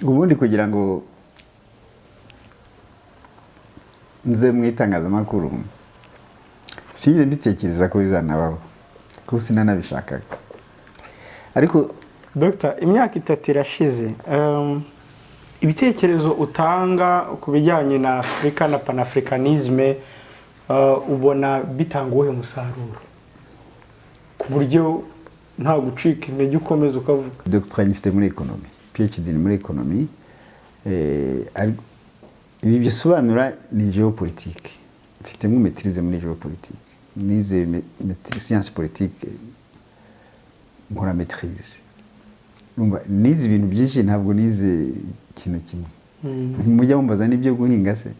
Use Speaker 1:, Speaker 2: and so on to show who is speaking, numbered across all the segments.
Speaker 1: Ubundi kugira ngo nze mu itangazamakuru, sinigeze mbitekereza ko bizanabaho, kuko sinanabishakaga, ariko
Speaker 2: Dr, imyaka 3 irashize. Ibitekerezo utanga ku bijyanye na Afurika na panafricanisme, ubona bitanga uwuhe musaruro ku buryo nta gucika intege, ukomeza ukavuga?
Speaker 1: Doctorat nyifite muri économie, PhD ni muri économie. Ibi bisobanura ni géopolitique, mfitemo maîtrise muri géopolitique. Nize science politique, nkora maîtrise. Urumva, nize ibintu byinshi, ntabwo nize ikintu kimwe. Mujya mumbaza n'ibyo guhinga se?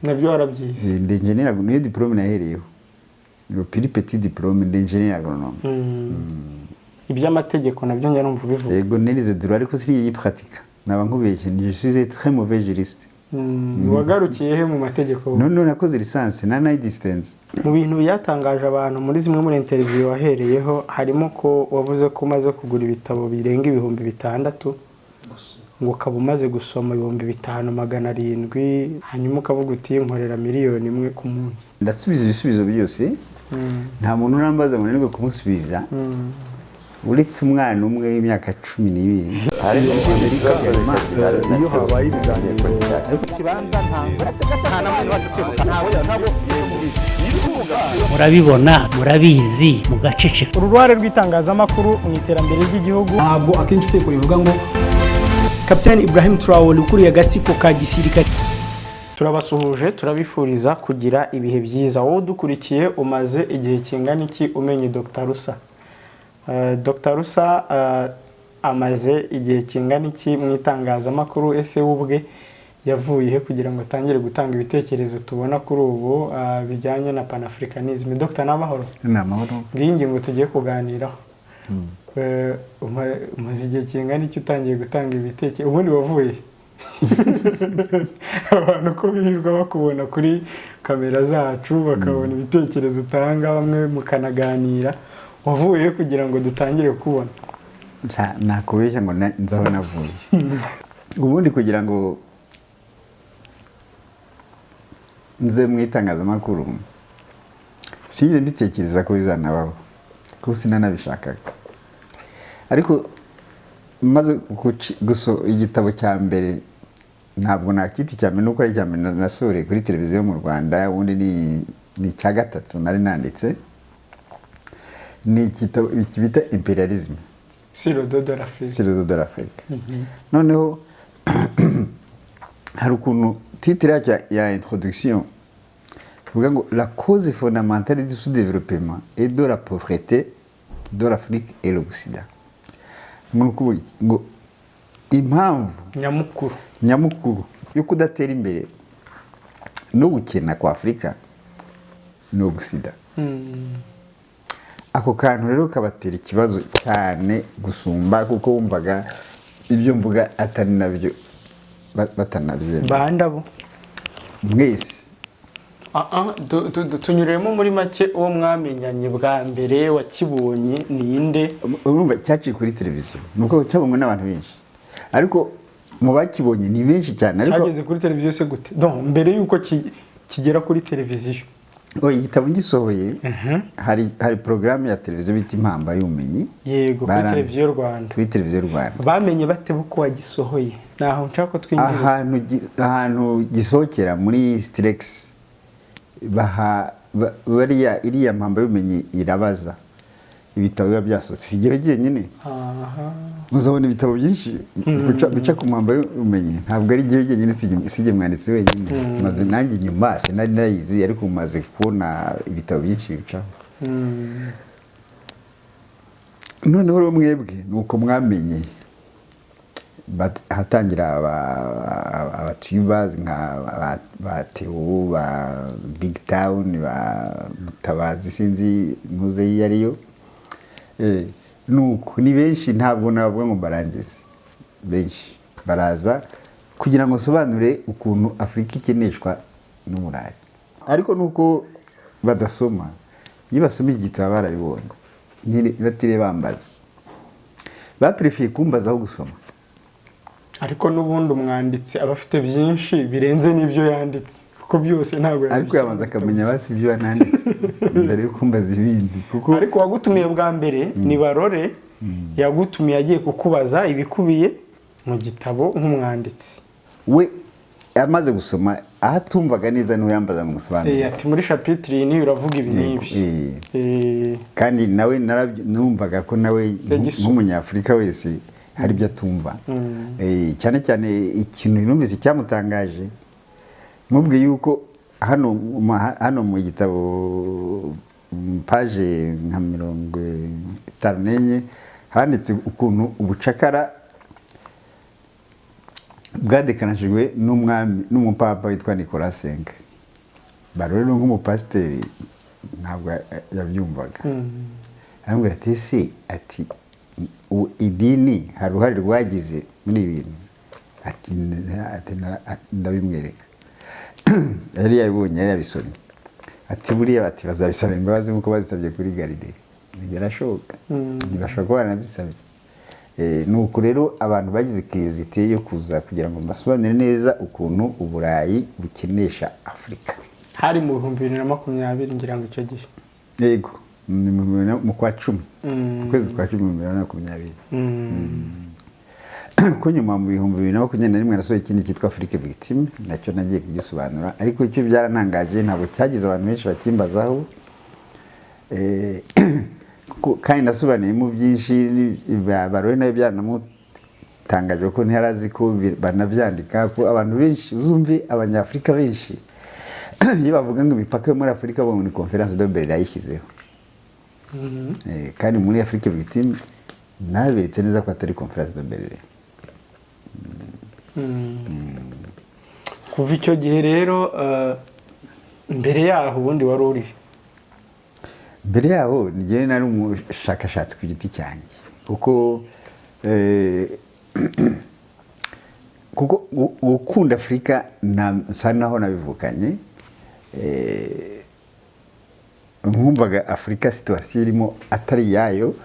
Speaker 2: Nabyo warabyize?
Speaker 1: Ndi ingénieur, niyo diplôme nahereyeho, le plus petit diplôme, ndi ingénieur agronome.
Speaker 2: Iby'amategeko nabyo njya numva ubivuga.
Speaker 1: Yego, narize droit, ariko siniyipratika, naba nkubeshye, je suis très mauvais juriste.
Speaker 2: Wagarukiye he mu mategeko?
Speaker 1: None nakoze licence na nayi distance.
Speaker 2: Mu bintu byatangaje abantu muri zimwe muri interview wahereyeho, harimo ko wavuze ko umaze kugura ibitabo birenga 6000, ngo ukaba umaze gusoma 5700, hanyuma ukavuga uti: "Nkorera miliyoni 1 ku munsi."
Speaker 1: Ndasubiza ibisubizo byose. Nta muntu urambaza ngo nanirwe kumusubiza, uretse umwana umwe w'imyaka 12.
Speaker 3: Iyo habaye ibiganiro
Speaker 4: Ikibanza nta na mwene wacu utibuka, ntawe, ntabwo.
Speaker 5: Murabibona, murabizi, mugaceceka.
Speaker 2: Uruhare rw'itangazamakuru mu iterambere ry'igihugu.
Speaker 6: Ntabwo akenshi itegeko rivuga ngo
Speaker 7: Kapitani Ibrahim Traore ukuriye agatsiko ka gisirikare.
Speaker 2: Turabasuhuje, turabifuriza kugira ibihe byiza. Wowe udukurikiye, umaze igihe kingana iki umenye Dr Rusa? Dr Rusa amaze igihe kingana iki mu itangazamakuru? Ese we ubwe yavuye he kugira ngo atangire gutanga ibitekerezo tubona kuri ubu bijyanye na panafricanisme? Dr, ni amahoro?
Speaker 1: Ni amahoro.
Speaker 2: Ngiyi ngingo tugiye kuganiraho. Umaze igihe kingana iki utangiye gutanga ibitekerezo? Ubundi wavuye he? Abantu ko birirwa bakubona kuri kamera zacu, bakabona ibitekerezo utanga, bamwe mukanaganira, wavuye he kugira ngo dutangire kubona?
Speaker 1: Nakubeshya ngo nzi aho navuye. Ubundi kugira ngo nze mu itangazamakuru, sinigeze mbitekereza ko bizanabaho, kuko sinanabishakaga, ariko maze igitabo cya mbere, ntabwo nakita icya mbere nuko ari icya mbere nasohoreye kuri televiziyo mu Rwanda, ubundi ni icya gatatu nari nanditse, ni igitabo bita Imperialisme
Speaker 2: Sur le dos de l'Afrique.
Speaker 1: Sur le dos de l'Afrique. Noneho hari ukuntu titre yacyo ya introduction ivuga ngo: "La cause fondamentale du sous-développement et de la pauvreté de l'Afrique est l'Occident." Ngo ni ukuvuga iki? Ngo impamvu
Speaker 2: nyamukuru
Speaker 1: nyamukuru yo kudatera imbere no gukena kwa Afurika ni Occident. Ako kantu rero kabatera ikibazo cyane gusumba, kuko wumvaga ibyo mvuga atari nabyo, batanabyemera.
Speaker 2: Bandabo?
Speaker 1: Mwese.
Speaker 2: Tunyuremo muri make, uwo mwamenyanye bwa mbere wakibonye ninde?
Speaker 1: Urumva, cyaciye kuri televiziyo, ni uko cyabonywe n'abantu benshi, ariko mu bakibonye ni benshi cyane, ariko
Speaker 2: Cyageze kuri televiziyo se gute? No, mbere y'uko kigera kuri televiziyo.
Speaker 1: Oya, igitabo ngisohoye, hari porogaramu ya televiziyo bita Impamba y'Ubumenyi.
Speaker 2: Yego, kuri Televiziyo Rwanda.
Speaker 1: Kuri Televiziyo Rwanda.
Speaker 2: Bamenye bate ko wagisohoye? Naho nshaka ko twinjira.
Speaker 1: Ahantu gisohokera muri Sitiregisi, baha bariya iriya Mpamba y'Ubumenyi irabaza ibitabo biba byasohotse, si igihe jyenyine. Muzabona ibitabo byinshi bica ku Mpamba y'Ubumenyi, ntabwo ari igihe jyenyine, si jye mwanditsi wenyine. Maze nanjye inyuma sinari nayizi, ariko maze kubona ibitabo byinshi bicaho. Noneho rero mwebwe ni uko mwamenye, hatangira abatuyubazi nka ba Theo, ba Big Town, ba Mutabazi, sinzi ntuze iyo ariyo. Nuko ni benshi, ntabwo navuga ngo mbarangize. Benshi baraza kugira ngo nsobanure ukuntu Afurika ikeneshwa n'Uburayi, ariko nuko badasoma. Iyo basoma igitabo barabibonye, batiriwe bambaza. Baprefiye kumbaza aho gusoma.
Speaker 2: Ariko n'ubundi umwanditsi aba afite byinshi birenze n'ibyo yanditse, kuko byose ntabwo
Speaker 1: Ariko
Speaker 2: yabishyira
Speaker 1: yabanza
Speaker 2: mu gitabo.
Speaker 1: akamenya basi ibyo yananditse mbere yo kumbaza ibindi, kuko
Speaker 2: Ariko uwagutumiye bwa mbere ni Barore, yagutumiye agiye kukubaza ibikubiye mu gitabo nk'umwanditsi.
Speaker 1: We amaze gusoma, aho atumvaga neza niwe yambaza ngo umusobanurire.
Speaker 2: Ati muri chapitre iyi niyo uravuga ibi n'ibi.
Speaker 1: Kandi nawe numvaga ko nawe
Speaker 2: Yagisoma.
Speaker 1: nk'umunyafurika wese hari ibyo atumva. Cyane cyane ikintu numvise cyamutangaje, mubwiye yuko hano mu gitabo, page nka 54, handitse ukuntu ubucakara bwadekanajwe n'umwami n'umupapa witwa Nicolas V. Barore rero nk'umupasiteri ntabwo yabyumvaga. Arambwira ati: "Ese," ati, "idini hari uruhare rwagize muri ibi bintu?" Ati ndabimwereka, yari yabibonye, yari yabisomye. Ati buriya, bati bazabisaba imbabazi nk'uko bazisabye kuri Garide. Ntibirashoboka, ntibashobora kuba baranazisabye. Nuko rero abantu bagize curiosité yo kuza kugira ngo mbasobanurire neza ukuntu Uburayi bukenesha Afurika.
Speaker 2: Hari mu 2020, ngira ngo icyo gihe.
Speaker 1: Yego, ni mu kwa 10, mu kwezi kwa 10 mu 2020. Ko nyuma mu 2021 nasohoye ikindi cyitwa Afrique Victime, nacyo nagiye kugisobanura, ariko icyo byarantangaje, ntabwo cyagize abantu benshi bakimbazaho. Kandi nasobanuyemo byinshi. Barore nayo byaranamutangaje, kuko ntiyari azi ko banabyandika, ko abantu benshi, uzumve Abanyafurika benshi iyo bavuga ngo imipaka yo muri Afurika, bavuga ngo ni Conférence de Berlin yayishyizeho. Kandi muri Afrique Victime naberetse neza ko atari Conférence de Berlin.
Speaker 2: Kuva icyo gihe rero, mbere yaho ubundi wari uri
Speaker 1: Mbere yaho njyewe nari umushakashatsi ku giti cyanjye, kuko gukunda Afurika nsa naho nabivukanye. Nkumvaga Afurika situation irimo atari iyayo,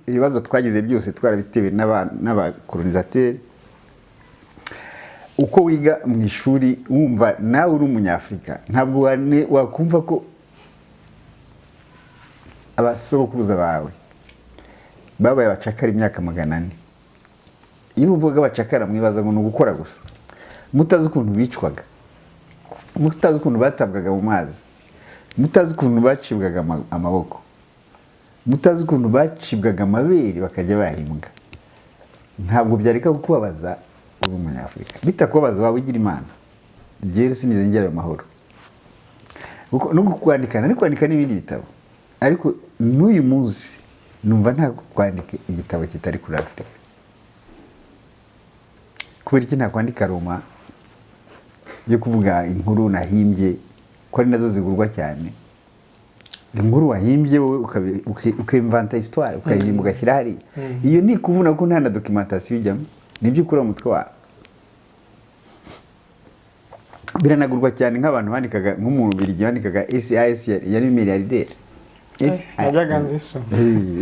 Speaker 1: ibibazo twagize byose twarabitewe n'abakolonisateri. Uko wiga mu ishuri, wumva nawe uri Umunyafurika, ntabwo wakumva ko abasogokuruza bawe babaye abacakara imyaka 400. Iyo uvuga abacakara, mwibaza ngo ni ugukora gusa, mutazi ukuntu bicwaga, mutazi ukuntu batabwaga mu mazi, mutazi ukuntu bacibwaga amaboko, mutazi ukuntu bacibwaga amabere bakajya bahimbwa. Ntabwo byareka kukubabaza uri Umunyafurika. Bitakubabaza waba ugira Imana. Igihe sinigeze ngira ayo mahoro. Kuko no kwandika, nari kwandika n'ibindi bitabo, ariko n'uyu munsi numva nta kwandika igitabo kitari kuri Afurika. Kubera iki ntakwandika roman yo kuvuga inkuru nahimbye, ko ari nazo zigurwa cyane? Inkuru wahimbye wowe, ukimvanta histoire, ukayihimba, ugashyira hariya, iyo ni ikuvuna, ko nta na documentation ijyamo, nibyo ukura mu mutwe wawe. Biranagurwa cyane, nk'abantu bandikaga, nk'umuntu Birigi wandikaga SIS yari milliardaire.
Speaker 2: Najyaga nzisoma.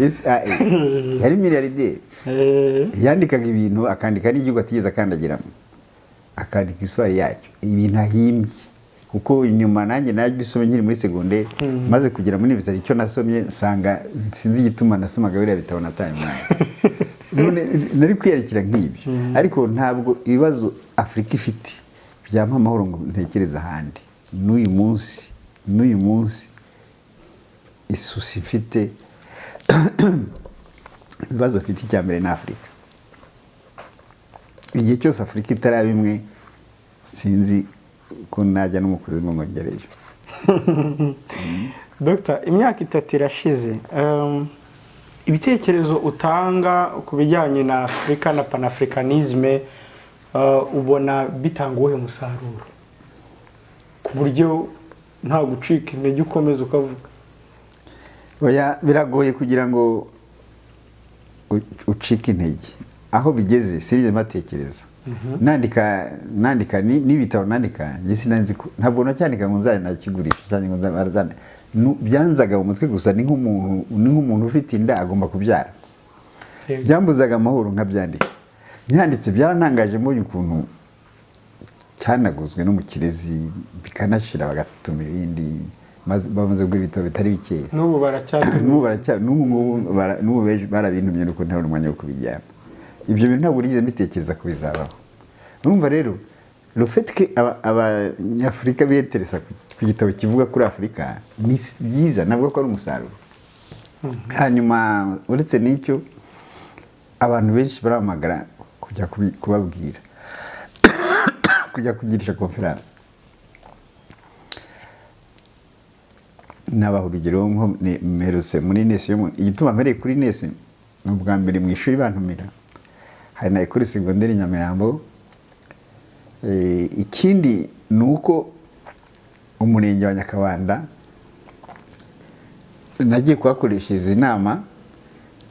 Speaker 1: SIA yari milliardaire. Yandikaga ibintu, akandika n'igihugu atigeze akandagiramo, akandika histoire yacyo, ibintu ahimbye. Kuko nyuma nanjye nabisomye nkiri muri segonderi, maze kugera muri université icyo nasomye nsanga sinzi igituma nasomaga biriya bitabo, nataye umwanya. None nari kwiyarikira nk'ibyo, ariko ntabwo ibibazo Afurika ifite byampa amahoro ngo ntekereze ahandi. N'uyu munsi isusi mfite, ibibazo mfite, icya mbere ni Afurika. Igihe cyose Afurika itaraba imwe, sinzi ko najya no mu kuzimu ngo ngereyo.
Speaker 2: Dr, imyaka 3 irashize. Ibitekerezo utanga ku bijyanye na Afurika na panafricanisme, ubona bitanga uwuhe musaruro ku buryo nta gucika intege, ukomeza ukavuga?
Speaker 1: Oya, biragoye kugira ngo ucike intege. Aho bigeze sinigeze mbatekereza nandika n'ibitabo nandika. Njye sinanzi ntabwo nacyandika ngo nzanakigurisha cyangwa ngo byanzaga mu mutwe gusa. Ni nk'umuntu ufite inda agomba kubyara. Byambuzaga amahoro nkabyandika. Nyanditse byarantangaje, mbonye ukuntu cyanaguzwe no mu Kirezi, bikanashira, bagatuma ibindi, bamaze kugura ibitabo bitari bikeya.
Speaker 2: N'ubu baracyatumye?
Speaker 1: N'ubu n'ubu ngubu n'ubu barabintumye, nuko ntabona umwanya wo kubijyana. Ibyo bintu ntabwo nigeze mbitekereza ko bizabaho. Urumva rero, le fait que Abanyafurika biyenteresa ku gitabo kivuga kuri Afurika ni byiza, nabwo ko ari umusaruro. Hanyuma uretse n'icyo, abantu benshi barahamagara kujya kubabwira, kujya kugirisha conférence. Nabaha urugero nko mperutse muri INES yo igituma mpereye kuri INES ni ubwa mbere mu ishuri bantumira, hari na École Secondaire Nyamirambo. Ikindi ni uko umurenge wa Nyakabanda nagiye kuhakoreshereza inama,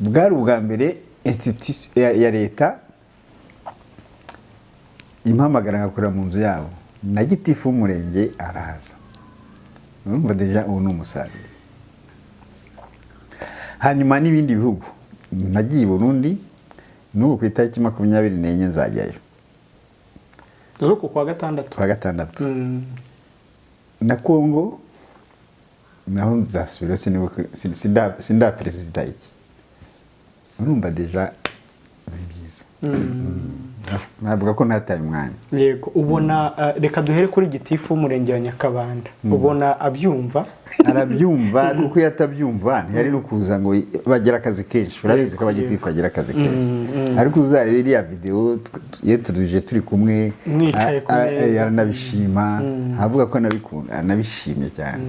Speaker 1: bwari ubwa mbere institution ya leta impamagara ngakorera mu nzu yabo, na gitifu w'umurenge araza. Urumva déjà ubu ni umusaruro. Hanyuma n'ibindi bihugu, nagiye i Burundi, n'ubu ku itariki 24 nzajyayo.
Speaker 2: Z'uku kwa gatandatu?
Speaker 1: Kwa gatandatu. Na Kongo naho nzasubira, sinda perezida iki. Urumva déjà ni byiza, navuga ko ntataye umwanya.
Speaker 2: Yego, ubona reka duhere kuri gitifu w'umurenge wa Nyakabanda, ubona abyumva?
Speaker 1: Arabyumva, kuko iyo atabyumva ntiyari no kuza ngo bagira akazi kenshi. Urabizi ko abagitifu bagira akazi kenshi, ariko uzarebe iriya videwo iyo tuje turi kumwe
Speaker 2: Mwicaye ku meza.
Speaker 1: Aranabishima, avuga ko anabikunda, anabishimye cyane.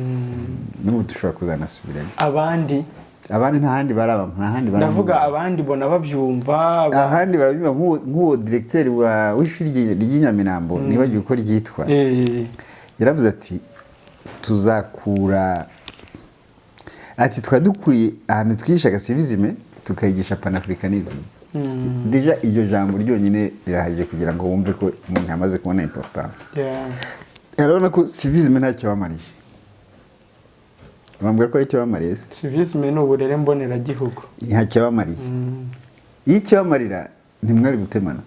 Speaker 1: N'ubu dushobora kuzanasubirayo.
Speaker 2: Abandi?
Speaker 1: Abandi nta handi baraba, nta handi baraba.
Speaker 2: Ndavuga abandi bona babyumva
Speaker 1: Ahandi barabyumva, nk'uwo directeur w'ishuri ry'i Nyamirambo, nibagiwe uko ryitwa, yaravuze ati tuzakura, ati twari dukwiye ahantu twigishaga civisme tukayigisha panafricanisme. Déjà iryo jambo ryonyine rirahagije kugira ngo wumve ko umuntu yamaze kubona importance. Urabona ko civisme ntacyo bamariye, bambwira ko aricyo bamariye se?
Speaker 2: Civisme ni uburere mboneragihugu.
Speaker 1: Ntacyo bamariye. Iyo icyo bamarira ntimwari gutemana.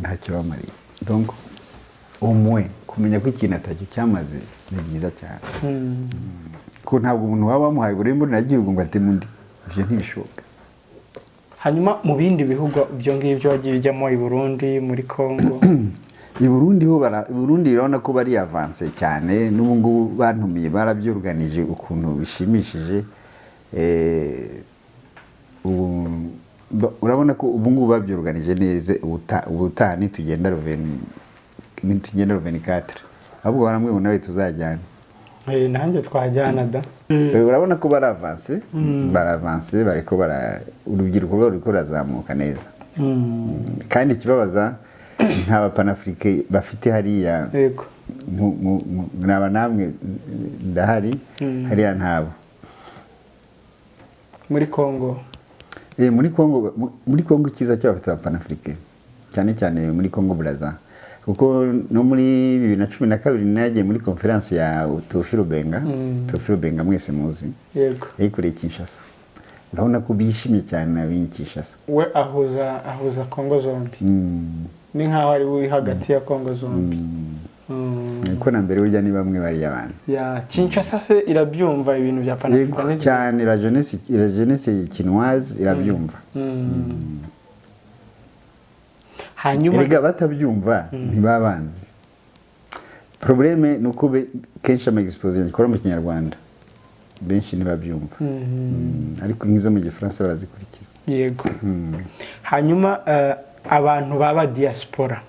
Speaker 1: Ntacyo bamariye. Donc au moins kumenya ko ikintu atacyo cyamaze ni byiza cyane, ko ntabwo umuntu waba wamuhaye uburere mboneragihugu ngo ateme undi, ibyo ntibishoboka.
Speaker 2: Hanyuma mu bindi bihugu ibyo ngibyo wagiye ujyamo, i Burundi, muri Congo?
Speaker 1: I Burundi ho i Burundi urabona ko bari avancé cyane. N'ubu ngubu bantumiye, barabyoruganije ukuntu bishimishije. Ubu urabona ko ubu ngubu babyoruganije neza. Ubutaha nitugenda le 20, nitugenda le 24, ahubwo baramwe nawe tuzajyana.
Speaker 2: Nanjye twajyana da.
Speaker 1: Urabona ko baravanse, baravanse, bariko bara urubyiruko rwabo ruriko rurazamuka neza. Kandi ikibabaza, nta bapanafrique bafite hariya. Naba namwe ndahari, hariya ntabo.
Speaker 2: Muri Congo?
Speaker 1: Muri Congo, muri Congo icyiza cyo bafite abapanafrique cyane cyane muri Congo Brazza, kuko no muri 2012 nagiye muri conférence ya Teofilo Benga. Teofilo Benga mwese muzi.
Speaker 2: Yego.
Speaker 1: Yayikoreye Kinshasa. Urabona ko bishimye cyane ab'i Kinshasa.
Speaker 2: We ahuza Congo zombi, ni nkaho ari we uri hagati ya Congo zombi.
Speaker 1: Kuko na mbere burya ni bamwe bariya bantu.
Speaker 2: Ya Kinshasa se irabyumva ibintu bya
Speaker 1: Yego.
Speaker 2: panafricanisme?
Speaker 1: Cyane, la jeunesse kinoise irabyumva.
Speaker 2: Hanyuma
Speaker 1: Erega batabyumva ntibabanzi. Problème ni uko kenshi ama exposé ikora mu Kinyarwanda benshi ntibabyumva. Ariko nk'izo mu Gifaransa barazikurikira.
Speaker 2: Yego. Hanyuma abantu baba diaspora,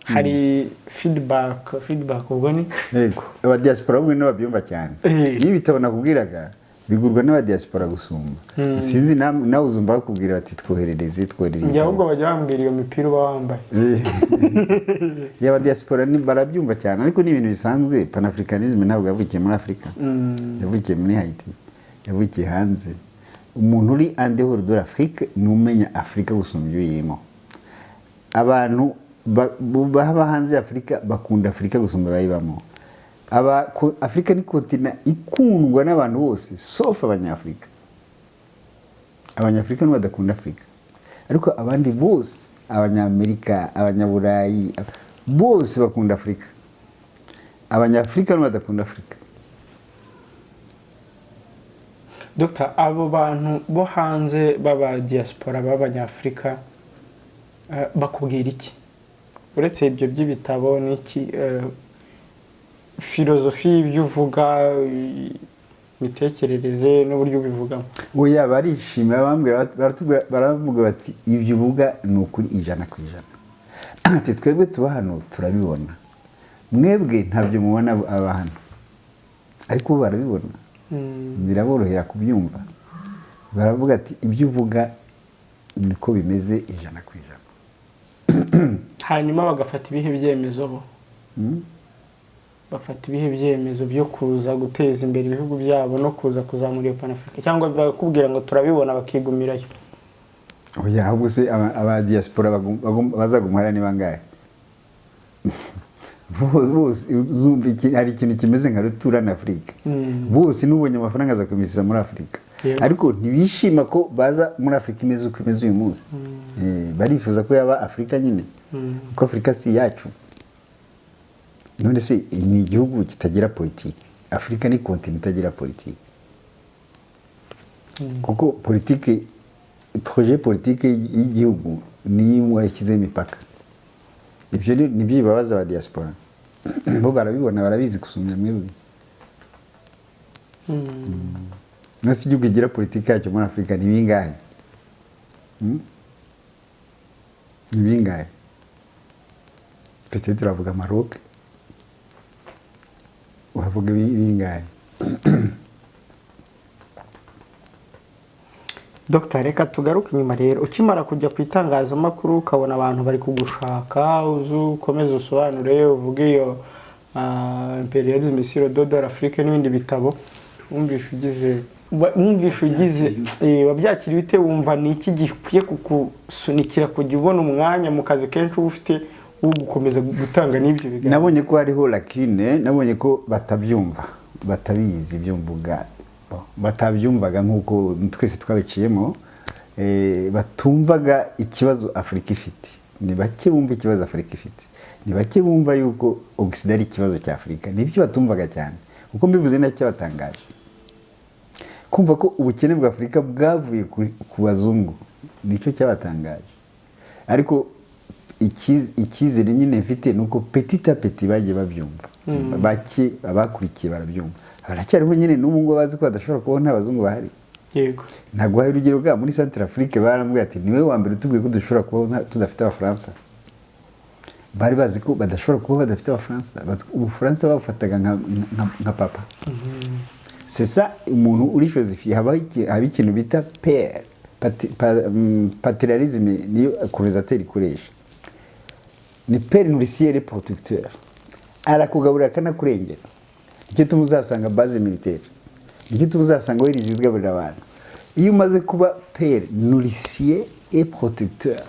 Speaker 2: hari feedback ubwo ni
Speaker 1: Yego, aba diaspora bamwe nibo babyumva cyane. Niyo ibitabo nakubwiraga bigurwa n'aba diaspora gusumba. Sinzi nawe uzumva bakubwira bati twoherereze, twoherereze
Speaker 2: Njye
Speaker 1: igitabo.
Speaker 2: ahubwo bajya bambwira iyo mipira uba wambaye.
Speaker 1: Yaba diaspora barabyumva cyane, ariko ni ibintu bisanzwe. Panafricanisme ntabwo yavukiye muri Afurika, yavukiye muri Haiti, yavukiye hanze. Umuntu uri en dehors de l'Afrique ni umenya Afurika gusumba ibyo uyirimo. Abantu baba hanze ya Afurika bakunda Afurika gusumba abayibamo. Afurika ni continent ikundwa n'abantu bose sauf Abanyafurika. Abanyafurika nibo badakunda Afurika. Ariko abandi bose, Abanyamerika, Abanyaburayi, bose bakunda Afurika. Abanyafurika nibo badakunda Afurika.
Speaker 2: Dr, abo bantu bo hanze b'aba diaspora b'Abanyafurika bakubwira iki uretse ibyo by'ibitabo n'iki, filozofi y'ibyo uvuga, imitekerereze n'uburyo ubivugamo?
Speaker 1: Oya, barishimira, bambwira, baravuga bati: "Ibyo uvuga ni ukuri 100%." Ati: "Twebwe tuba hano turabibona, mwebwe ntabyo mubona aba hano." Ariko bo barabibona, biraborohera kubyumva. Baravuga ati: "Ibyo uvuga niko bimeze 100%."
Speaker 2: Hanyuma bagafata ibihe byemezo bo? Bafata ibihe byemezo byo kuza guteza imbere ibihugu byabo no kuza kuzamura iyo Panafrica, cyangwa bakubwira ngo turabibona, bakigumirayo?
Speaker 1: Oya, ahubwo se aba diaspora bazaguma hariya ni bangahe bose? Uzumva hari ikintu kimeze nka rutura na Afurika. Bose n'ubonye amafaranga aza kumisiza muri Afurika. Ariko ntibishima ko baza muri Afurika imeze uko imeze uyu munsi. Barifuza ko yaba Afurika nyine, kuko Afurika si iyacu. None se ni igihugu kitagira politiki? Afurika ni continent itagira politiki, kuko politiki, projet politique y'igihugu niyo yashyizeho imipaka. Ibyo nibyo bibabaza aba diaspora. Bo barabibona, barabizi gusumya mwebwe. None se igihugu kigira politiki yacyo muri Afurika ni bingahe? Ni bingahe? Peut-être uravuga Maroc, uravuga bingahe?
Speaker 2: Dr, reka tugaruke inyuma rero. Ukimara kujya ku itangazamakuru, ukabona abantu bari kugushaka, uze ukomeze usobanure, uvuge iyo imperialisme sur le dos de l'Afrique n'ibindi bitabo, wumvishe ugize, wabyakiriye ute? Wumva ni iki gikwiye kugusunikira kujya ubona umwanya mu kazi kenshi uba ufite wo gukomeza gutanga n'ibyo biganiro?
Speaker 1: Nabonye ko hariho lacune, nabonye ko batabyumva, batabizi ibyo mvuga. Bon, batabyumvaga nk'uko twese twabiciyemo, batumvaga ikibazo Afurika ifite. Ni bake bumva ikibazo Afurika ifite, ni bake bumva yuko Occident ari ikibazo cya Afurika. Nibyo batumvaga cyane, kuko mbivuze nacyo batangaje kumva ko ubukene bwa Afurika bwavuye ku bazungu, nicyo cyabatangaje. Ariko icyizere nyine mfite ni uko petit à petit bagiye babyumva. Bake abakurikiye barabyumva. Haracyariho nyine n'ubu ngubu bazi ko badashobora kubaho nta bazungu bahari. Ntaguhaye urugero bwa muri Centrafrique, barambwiye ati: "Niwe wa mbere utubwiye ko dushobora kubaho tudafite Abafaransa." Bari bazi ko badashobora kubaho badafite Abafaransa. Bazi ko Ubufaransa babufataga nka papa. C'est ça. Umuntu uri philosophie, haba ikintu bita père paternalisme, niyo colonisateur ikoresha. Ni père nourricier et protecteur, arakugaburira akanakurengera. Nicyo tuma uzasanga base militaire, nicyo tuma uzasanga wirije uzigaburira abantu. Iyo umaze kuba père nourricier et protecteur,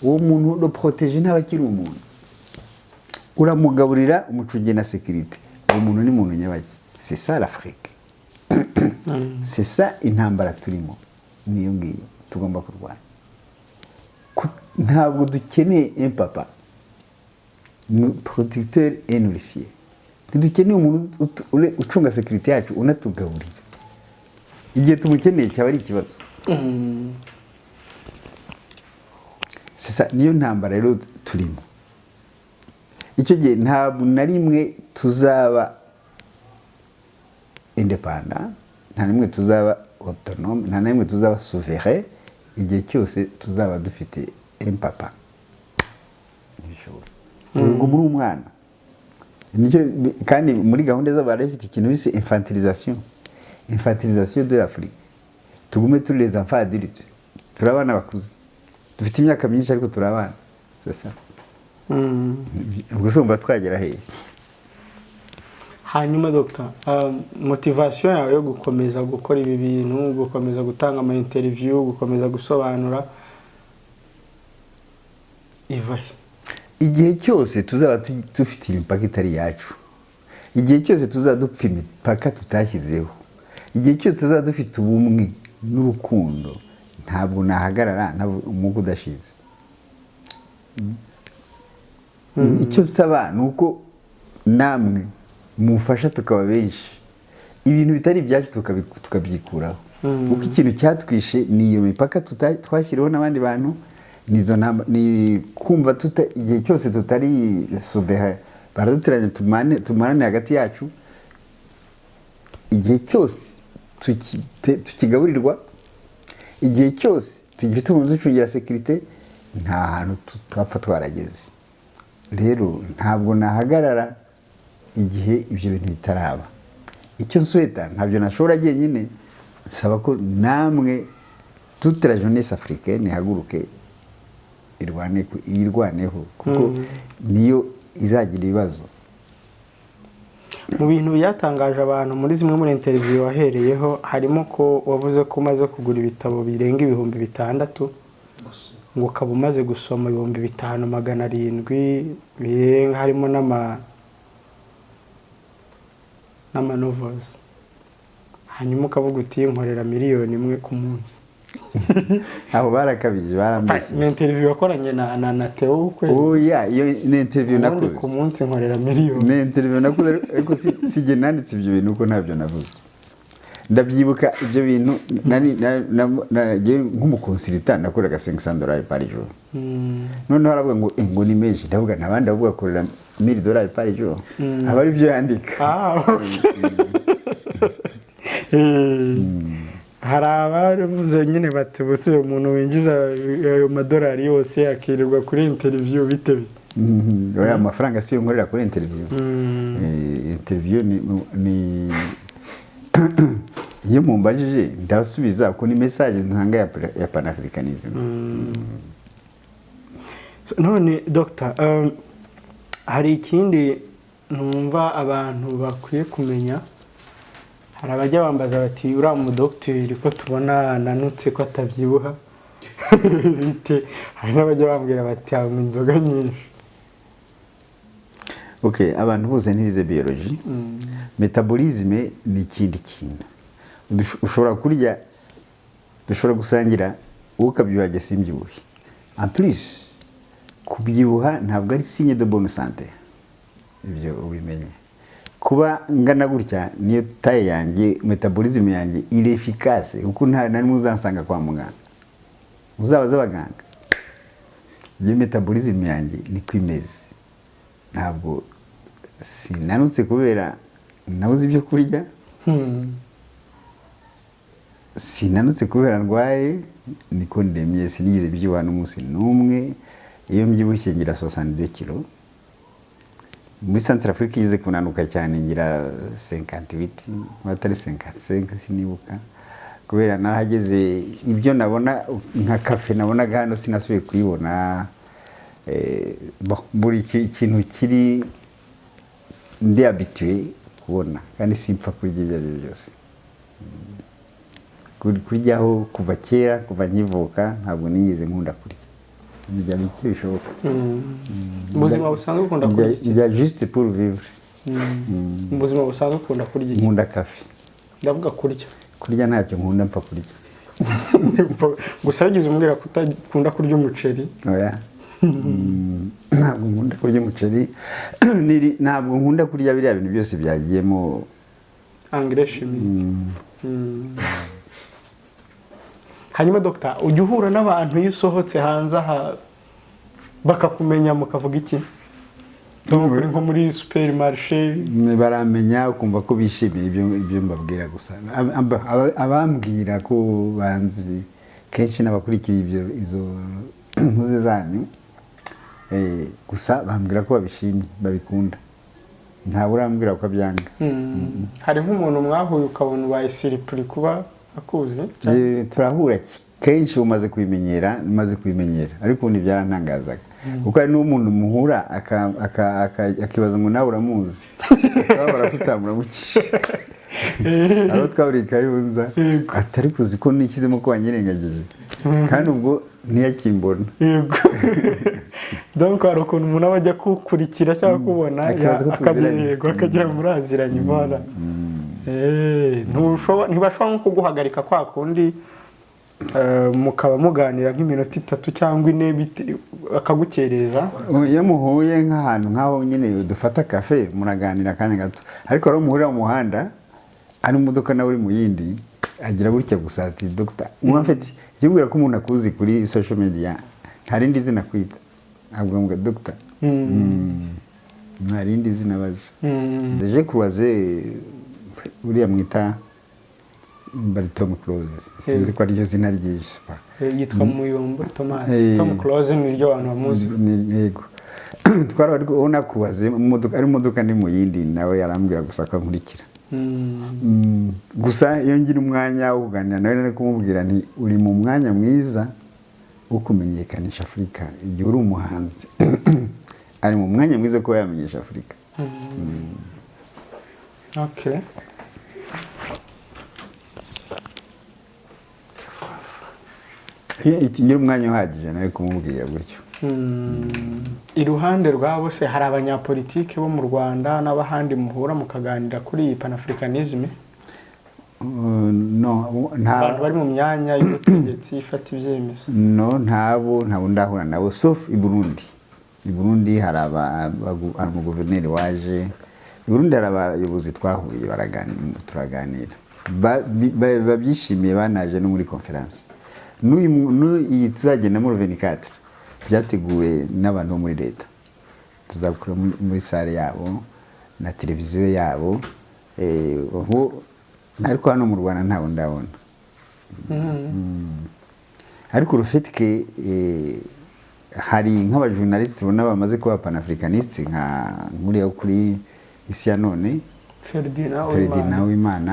Speaker 1: uwo muntu le protégé ntaba akiri umuntu. Uramugaburira, umucungiye na sécurité, uwo muntu ni muntu nyabaki? C'est ça l'Afrique, c'est ça intambara turimo, niyo ngiyo tugomba kurwanya. Ntabwo dukeneye un papa protecteur et nourricier, ntidukeneye umuntu ucunga sécurité yacu unatugaburira. Igihe tumukeneye cyaba ari ikibazo. C'est ça, niyo ntambara rero turimo. Icyo gihe ntabwo na rimwe tuzaba indépendant, nta na rimwe tuzaba autonome, nta na rimwe tuzaba souverain igihe cyose tuzaba dufite un papa. Ntibishoboka, ubwo muri umwana. Nicyo kandi muri gahunda z'abantu bafite ikintu bise infantilisation, infantilisation de l'Afrique. Tugume turi les enfants adultes, turi abana bakuze, dufite imyaka myinshi ariko turi abana. C'est ça. Ubwo se wumva twagera hehe?
Speaker 2: Hanyuma Dr, motivation yawe yo gukomeza gukora ibi bintu, gukomeza gutanga ama interview, gukomeza gusobanura, iva he?
Speaker 1: Igihe cyose tuzaba dufite imipaka itari iyacu, igihe cyose tuzaba dupfa imipaka tutashyizeho, igihe cyose tuzaba dufite ubumwe n'urukundo. Ntabwo nahagarara umwuka udashize. Icyo nsaba ni uko namwe mufasha tukaba benshi, ibintu bitari ibyacu tukabyikuraho, kuko ikintu cyatwishe ni iyo mipaka twashyiriweho n'abandi bantu, ni kumva igihe cyose tutari souverain, baraduteranya tumarane hagati yacu. Igihe cyose tukigaburirwa, igihe cyose tugifite umuntu uducungira sécurité, nta hantu twapfa twarageze. Rero ntabwo nahagarara igihe ibyo bintu bitaraba. Icyo nsweta, ntabyo nashobora jyenyine, nsaba ko namwe, toute la jeunesse africaine, ihaguruke irwane, yirwaneho, kuko niyo izagira ibibazo.
Speaker 2: Mu bintu byatangaje abantu muri zimwe muri interview wahereyeho, harimo ko wavuze ko umaze kugura ibitabo birenga 6000, ngo ukaba umaze gusoma 5700 birenga, harimo n'ama novels, hanyuma ukavuga uti: "Nkorera 1 miliyoni ku munsi."
Speaker 1: Aho barakabije, barambeshye.
Speaker 2: Ni interview wakoranye na Theo w'ukwezi.
Speaker 1: Oya, iyo ni interview
Speaker 2: Ubundi
Speaker 1: nakoze.
Speaker 2: ku munsi nkorera miliyoni.
Speaker 1: Ni interview nakoze, ariko si jye nanditse ibyo bintu, kuko ntabyo navuze. Ndabyibuka ibyo bintu, nari njye nk'umu consultant nakoraga 500 dollars par jour. Noneho aravuga ngo ngo ni menshi. Ndavuga nta bandi bavuga akorera 1000 dollars par jour, aba ari byo yandika.
Speaker 2: Ah, okay. Hari abavuze nyine bati: "Ubuse umuntu winjiza ayo madolari yose akirirwa kuri interview, bite bite?"
Speaker 1: Oya, amafaranga si yo nkorera kuri interview. Interview ni iyo mumbajije ndasubiza, ko ni message ntanga ya panafricanism.
Speaker 2: None Dr, hari ikindi numva abantu bakwiye kumenya. Hari abajya bambaza bati: "Uriya mudogiteri ko tubona ananutse, ko atabyibuha, bite?" Hari n'abajya bambwira bati: "Anywa inzoga nyinshi."
Speaker 1: Okay, abantu bose ntibize biologie. Métabolisme ni ikindi kintu. Ushobora kurya, dushobora gusangira, wowe ukabyibuha, jye simbyibuhe. En plus, kubyibuha ntabwo ari signe de bonne santé, ibyo ubimenye. Kuba ngana gutya niyo taille yanjye, métabolisme yanjye iri efficace, kuko nta na rimwe uzansanga kwa muganga. Uzabaze abaganga, njye métabolisme yanjye niko imeze. Ntabwo sinanutse kubera nabuze ibyo kurya, sinanutse kubera ndwaye, niko ndemye. Sinigeze mbyibuha n'umunsi n'umwe. Iyo mbyibushye ngira 62 kilo. Muri Centrafrique igeze kunanuka cyane ngira 58, atari 55, sinibuka, kubera nahageze ibyo nabona nka kafe nabonaga hano sinasubiye kuyibona. Bon, buri ikintu kiri ndi habitué kubona, kandi simpfa kurya ibyo ari byo byose. Kuryaho kuva kera, kuva nkivuka, ntabwo nigeze nkunda kurya, ndya bike bishoboka.
Speaker 2: Mu buzima busanzwe ukunda kurya iki?
Speaker 1: Ndya juste pour vivre.
Speaker 2: Mu buzima busanzwe ukunda kurya iki?
Speaker 1: Nkunda kafe.
Speaker 2: Ndavuga kurya.
Speaker 1: Kurya ntacyo nkunda, mpfa kurya.
Speaker 2: Gusa wigeze umbwira ko utakunda kurya umuceri.
Speaker 1: Oya. Ntabwo nkunda kurya umuceri. Ntabwo nkunda kurya biriya bintu byose byagiyemo
Speaker 2: engrais chimique. Hanyuma Dogita, ujya uhura n'abantu iyo usohotse hanze aha bakakumenya, mukavuga iki? Uri nko muri supermarché.
Speaker 1: Baramenya, ukumva ko bishimiye ibyo mbabwira gusa. Abambwira ko banzi kenshi n'abakurikira ibyo izo ntuze zanyu. Gusa bambwira ko babishimye, babikunda. Ntawe urambwira ko abyanga.
Speaker 2: Hari nk'umuntu mwahuye ukabona ubaye surpris kuba akuzi?
Speaker 1: Turahura kenshi, umaze kubimenyera, umaze kubimenyera, ariko ubundi byarantangazaga, kuko hari n'umuntu muhura akibaza ngo nawe uramuzi, akababara ko utamuramukije. Abo twaburiye Kayonza, atari kuzi ko nishyizemo ko wanyirengagije, kandi ubwo ntiyakimbona.
Speaker 2: Yego, donc hari ukuntu umuntu aba ajya kukurikira cyangwa kubona
Speaker 1: Akibaza ko
Speaker 2: akagira
Speaker 1: tuziranye.
Speaker 2: Yego, akagira ngo muraziranye. Voilà. Ntibashobora nko kuguhagarika kwa kundi. Mukaba muganira nk'iminota 3 cyangwa 4 akagukereza.
Speaker 1: Iyo muhuye nk'ahantu nk'aho nyine dufata kafe muraganira akanya gato, ariko hari umuhurira mu muhanda ari mu modoka nawe uri mu yindi, agira gutya gusa ati dogita. Mwafite ikibwira ko umuntu akuzi kuri social media nta rindi zina kwita, avuga ngo dogita, nta rindi zina bazi. Deje kubaze uriya mwita bari Tom Close, sinzi ko ariryo zina ry'ijispa.
Speaker 2: Yitwa Muyombo Thomas. Tom Close niryo abantu bamuzi.
Speaker 1: Yego, twari ariko ubona kubaze mu modoka ari modoka ndi mu yindi, nawe yarambwira gusa ko ankurikira. Gusa iyo ngira umwanya wo kuganira nawe nari kumubwira nti uri mu mwanya mwiza wo kumenyekanisha Afurika. Igihe uri umuhanzi, ari mu mwanya mwiza wo kuba yamenyesha Afurika.
Speaker 2: Okay.
Speaker 1: Iyo ngira umwanya uhagije nari kumubwira gutyo.
Speaker 2: Iruhande rwabo se hari abanyapolitike bo mu Rwanda n'abahandi muhura mukaganira kuri iyi panafricanisme?
Speaker 1: No, nta.
Speaker 2: Abantu bari mu myanya y'ubutegetsi ifata ibyemezo.
Speaker 1: No, ntabo ndahura nabo, sauf i Burundi. I Burundi hari hari umuguverineri waje i Burundi, hari abayobozi twahuye, baraganira, turaganira. Babyishimiye, banaje no muri conference n'uyu n'uyu tuzagendamo 24, byateguwe n'abantu bo muri leta. Tuzakora muri salle yabo na televiziyo yabo. Ubu ariko hano mu Rwanda ntabwo ndabona, ariko urufitike hari nk'abajournaliste ubona bamaze kuba panafricaniste, nka nkuriya wo kuri Isi ya None.
Speaker 2: Ferdinand.
Speaker 1: Ferdinand Uwimana.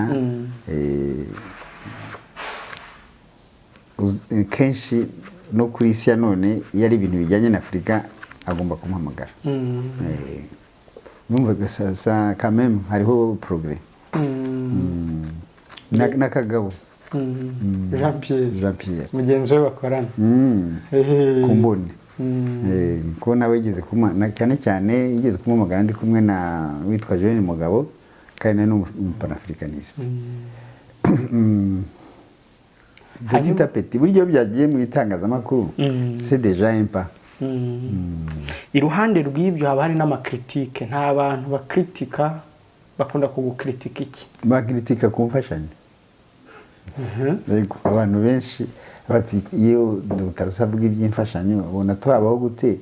Speaker 1: Kenshi no kuri Isi ya None, iyo ari ibintu bijyanye na Afurika agomba kumuhamagara. Numvaga sa quand même hariho progrès. Na Kagabo.
Speaker 2: Jean Pierre.
Speaker 1: Jean Pierre.
Speaker 2: Mugenzi we bakorana.
Speaker 1: Kumbone. Ko nawe yigeze cyane cyane yigeze kumuhamagara ndi kumwe na witwa Jeanne Mugabo, kandi nawe ni umupanafricaniste. Petit à petit, buryo byagiye mu itangazamakuru, c'est déjà un pas.
Speaker 2: Iruhande rw'ibyo haba hari n'amacritique. Nta bantu bakritika bakunda kugukritika iki?
Speaker 1: Bakritika ku mfashanyo. Yego, abantu benshi bati iyo Dr. Rusa avuga iby'imfashanyo babona twabaho gute?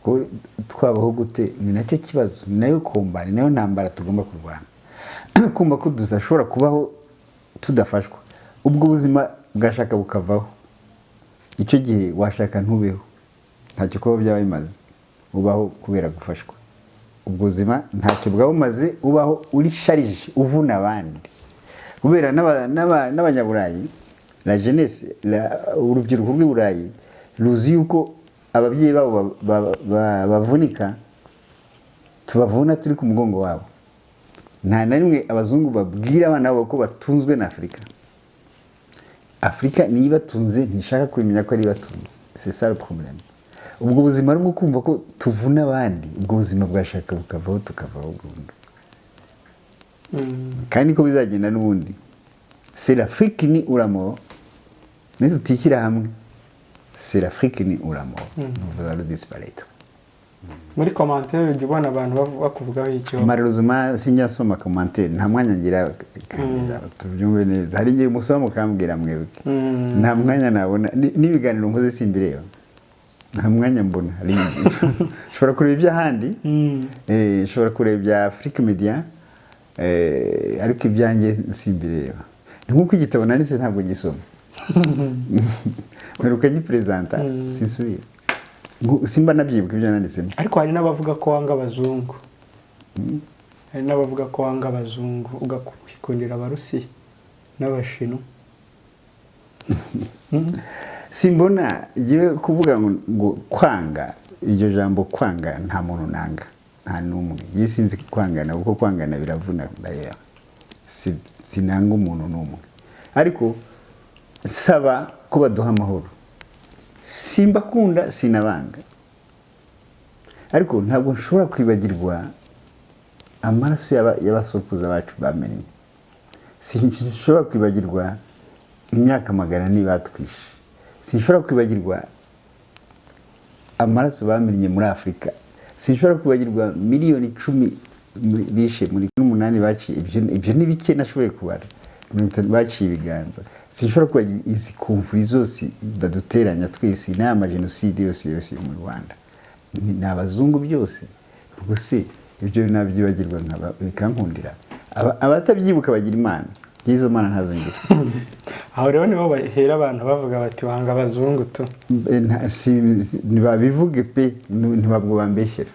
Speaker 1: Ko twabaho gute ni nacyo kibazo, ni nayo combat, ni nayo ntambara tugomba kurwana, kumva ko tudashobora kubaho tudafashwa. Ubwo buzima bwashaka bukavaho, icyo gihe washaka ntubeho, ntacyo kuba byaba bimaze. Ubaho kubera gufashwa. Ubwo buzima ntacyo bwaba bumaze, ubaho uri chargé, uvuna abandi, kubera n'abanyaburayi, la jeunesse, urubyiruko rw'i Burayi ruzi yuko ababyeyi babo bavunika, tubavuna turi ku mugongo wabo. Nta na rimwe abazungu babwira abana babo ko batunzwe na Afurika. Afurika niyo ibatunze, ntishaka kubimenya ko ari ibatunze. C'est ça le problème. Ubwo buzima ari bwo kumva ko tuvuna abandi, ubwo buzima bwashaka bukavaho, tukavaho burundu, kandi niko bizagenda n'ubundi. C'est l'Afrique ni ou la mort. Nitutishyira hamwe, c'est l'Afrique ni ou la mort, nous allons disparaître.
Speaker 2: Muri commentaire ujya ubona abantu bakuvugaho iki?
Speaker 1: Malheureusement sinjya nsoma commentaire, nta mwanya ngira. Tubyumve neza, hari igihe musoma mukambwira mwebwe, nta mwanya nabona. N'ibiganiro nkoze simbireba, nta mwanya mbona. Hari igihe nshobora kureba iby'ahandi, nshobora kureba ibya Afrique Media, ariko ibyanjye simbireba. Ni nk'uko igitabo nanditse ntabwo gisoma. Mperuka giperezanta, sinsubira. Simba nabyibuka ibyo nanditsemo.
Speaker 2: Ariko hari n'abavuga ko wanga abazungu, hari n'abavuga ko wanga abazungu ugakikundira Abarusiya n'Abashinwa.
Speaker 1: Simbona igihe kuvuga ngo kwanga, iryo jambo kwanga, nta muntu nanga, nta n'umwe. Njye sinzi kwangana, kuko kwangana biravuna ndayera. Sinanga umuntu n'umwe, ariko nsaba ko baduha amahoro. Simbakunda, sinabanga, ariko ntabwo nshobora kwibagirwa amaraso y'abasokuruza bacu bamennye. Sinshobora kwibagirwa Imyaka 400 batwishe. Sinshobora kwibagirwa amaraso bamennye muri Afurika. Sinshobora kwibagirwa miliyoni 10 bishe muri n'umunani baciye. Ibyo ni bike nashoboye kubara. 50 baciye ibiganza. Sinshobora kwibagirwa izi conflits zose baduteranya twese, n'aya majenoside yose yose yo mu Rwanda. Ni abazungu byose. Ubwo se ibyo nabyibagirwa bikankundira? Abatabyibuka bagira Imana. Izo mana ntazo ngira.
Speaker 2: Aho rero niho bahera abantu bavuga bati wanga abazungu tu.
Speaker 1: Ntibabivuge pe, ntabwo bambeshyera,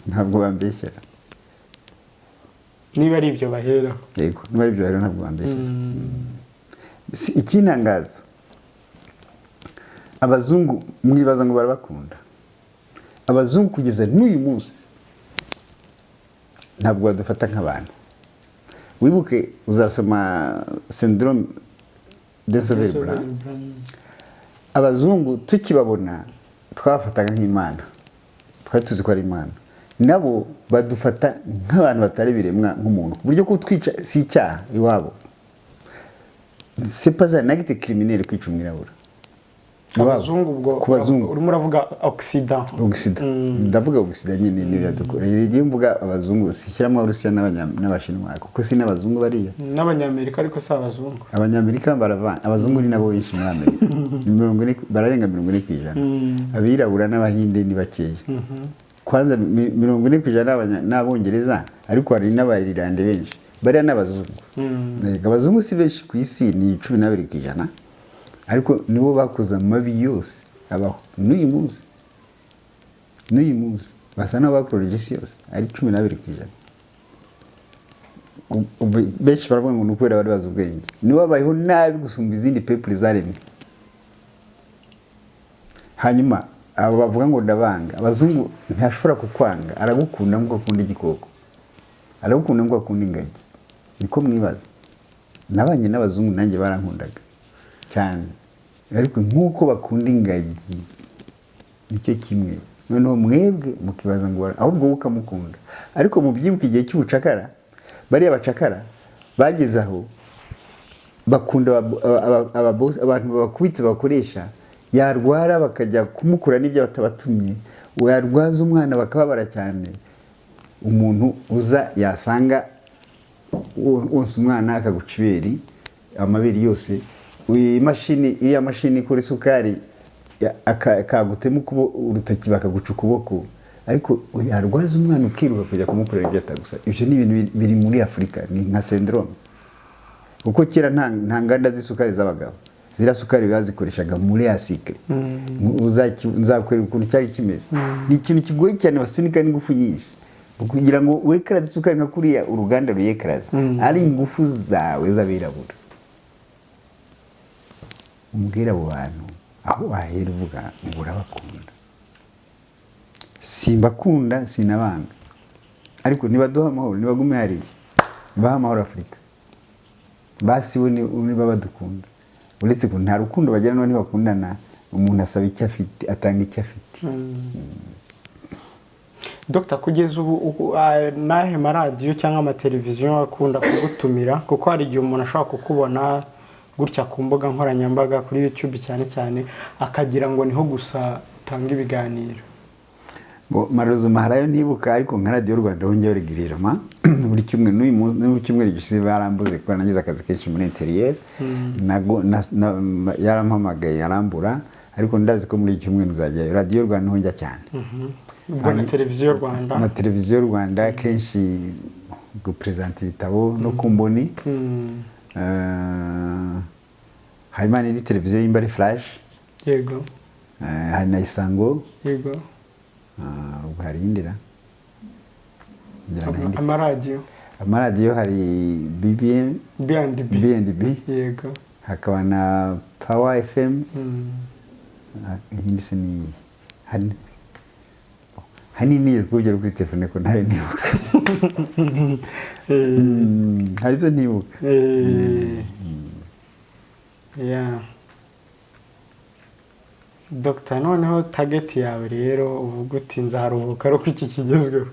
Speaker 1: ntabwo bambeshyera.
Speaker 2: Niba ari ibyo baheraho.
Speaker 1: Yego, niba ari ibyo rero ntabwo bambeshyera. Ikintangaza, abazungu mwibaza ngo barabakunda. Abazungu kugeza n'uyu munsi ntabwo badufata nk'abantu. Wibuke uzasoma Syndrome d'un sauveur blanc. Abazungu tukibabona twabafataga nk'imana, twari tuzi ko ari imana. Nabo badufata nk'abantu batari biremwa, nk'umuntu, ku buryo kutwica si icyaha iwabo. C'est pas un acte criminel kwica umwirabura. Iwabo.
Speaker 2: Abazungu ubwo?
Speaker 1: Ku bazungu.
Speaker 2: Urimo uravuga Occident?
Speaker 1: Occident, ndavuga Occident nyine, niyo yadukora. Iyo mvuga abazungu sishyiramo Abarusiya n'Abashinwa, kuko si n'abazungu bariya.
Speaker 2: N'Abanyamerika ariko si abazungu.
Speaker 1: Abanyamerika baravanga. Abazungu ni nabo benshi muri Amerika. Ni 40, bararenga 40%. Abirabura n'Abahinde ni bakeya. Kwanza 40% n'Abongereza, ariko hari n'Abayirilande benshi. Bariya n'abazungu. Yego, abazungu si benshi ku isi, ni 12%, ariko nibo bakoze amabi yose abaho n'uyu munsi. N'uyu munsi basa n'abakorera isi yose, ari 12%. Benshi baravuga ngo ni ukubera bari bazi ubwenge. Nibo babayeho nabi gusumba izindi peuples zaremwe. Hanyuma abo bavuga ngo ndabanga abazungu, ntashobora kukwanga. Aragukunda nk'uko akunda igikoko, aragukunda nk'uko akunda ingagi. Niko mwibaza. Nabanye n'abazungu, nanjye barankundaga cyane, ariko nk'uko bakunda ingagi nicyo kimwe. Noneho mwebwe mukibaza ngo ahubwo wowe ukamukunda. Ariko mubyibuke, igihe cy'ubucakara, bariya bacakara bageze aho bakunda abantu babakubita, bakoresha, yarwara bakajya kumukura n'ibyo batabatumye, yarwaza umwana bakababara cyane. Umuntu uza yasanga wonsa umwana akaguca ibere, amabere yose. Iyi mashini, iriya mashini ikora isukari, kagutema urutoki, bakaguca ukuboko. Ariko yarwaza umwana ukiruka kujya kumukorera ibyo atagusaba. Ibyo ni ibintu biri muri Afurika, ni nka syndrome, kuko kera nta nganda z'isukari z'abagabo. Ziriya sukari bazikoreshaga muri ya cycle. Nzakwereka ukuntu cyari kimeze. Ni ikintu kigoye cyane, basunika n'ingufu nyinshi kugira ngo wekaraze isukari nka kuriya uruganda ruyekaraza, ari ingufu zawe z'abirabura. Umbwira abo bantu aho wahera uvuga ngo urabakunda. Simbakunda, sinabanga, ariko nibaduha amahoro, nibagume hariya, nibaha amahoro Afurika. Basi bo niba badukunda, uretse ko nta rukundo bagira, nabo ntibakundana. Umuntu asaba icyo afite, atanga icyo afite.
Speaker 2: Dr, kugeza ubu n'ahe maradiyo cyangwa amateleviziyo akunda kugutumira? Kuko hari igihe umuntu ashobora kukubona gutya ku mbuga nkoranyambaga, kuri YouTube cyane cyane, akagira ngo niho gusa utanga ibiganiro.
Speaker 1: Bo, maruzuma harayo ntibuka, ariko nka Radiyo Rwanda ho njyayo régulièrement buri cyumweru. N'uyu munsi, n'uyu cyumweru gishize barambuze kuko nagize akazi kenshi muri intérieur. Nago yarampamagaye arambura, ariko ndazi ko muri iki cyumweru nzajyayo. Radiyo Rwanda niho njya cyane.
Speaker 2: Ubwo na Televiziyo Rwanda?
Speaker 1: Na Televiziyo Rwanda kenshi, guperezanta ibitabo no ku mboni. Hanyuma n'indi televiziyo y'imba ari Flash. Hari na Isango. Ubwo hari iyindi ra ngira nta yindi.
Speaker 2: Amaradiyo?
Speaker 1: Amaradiyo hari BBM.
Speaker 2: B&B.
Speaker 1: B&B. Hakaba na Power FM. Iyindi se ni hari niniye kubigera kuri telefone ko ntayo nibuka. Hari ibyo ntibuka.
Speaker 2: Yeah. Dr, noneho target yawe rero, uvuga uti nzaruhuka ari uko iki kigezweho?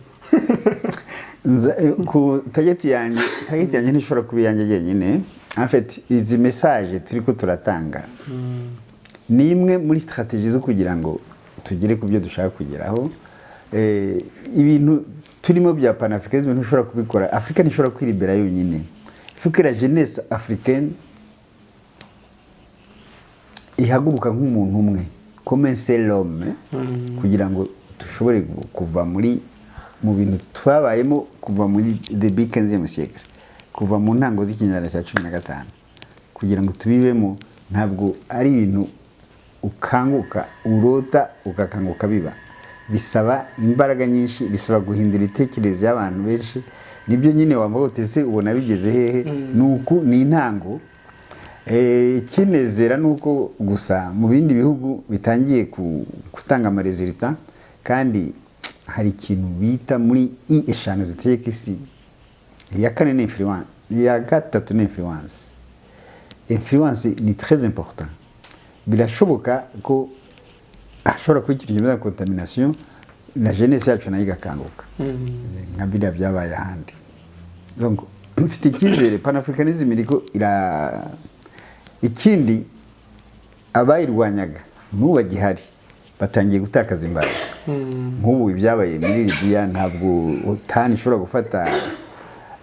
Speaker 1: Ku target yanjye, target yanjye ntishobora kuba iyanjye jyenyine. En fait, izi message turi ko turatanga ni imwe muri stratégie zo kugira ngo tugere ku byo dushaka kugeraho. Ibintu turimo bya panafricanisme ntushobora kubikora, Afurika ntishobora kwiribera yonyine. Il faut que la jeunesse africaine ihaguruka nk'umuntu umwe, comme un seul homme, kugira ngo dushobore kuva mu bintu twabayemo kuva muri début 15e siècle, kuva mu ntango z'ikinyejana cya 15, kugira ngo tubibemo. Ntabwo ari ibintu ukanguka, urota ugakanguka biba. Bisaba imbaraga nyinshi, bisaba guhindura imitekerereze y'abantu benshi. Nibyo nyine wambaye utese ubona bigeze hehe. Ni uku, ni intango. Ikinezera ni uko gusa mu bindi bihugu bitangiye gutanga ama résultats. Kandi hari ikintu bita muri I eshanu zitegeka isi, iya kane ni influence, iya gatatu ni influence. Influence ni très important. Birashoboka ko hashobora kuba ikintu kimeze nka contamination, na jeunesse yacu nayo igakanguka nka biriya byabaye ahandi. Donc mfite icyizere, panafricanism iriko ira. Ikindi, abayirwanyaga n'ubu bagihari batangiye gutakaza imbaraga. Nk'ubu ibyabaye muri Libiya, ntabwo OTAN ishobora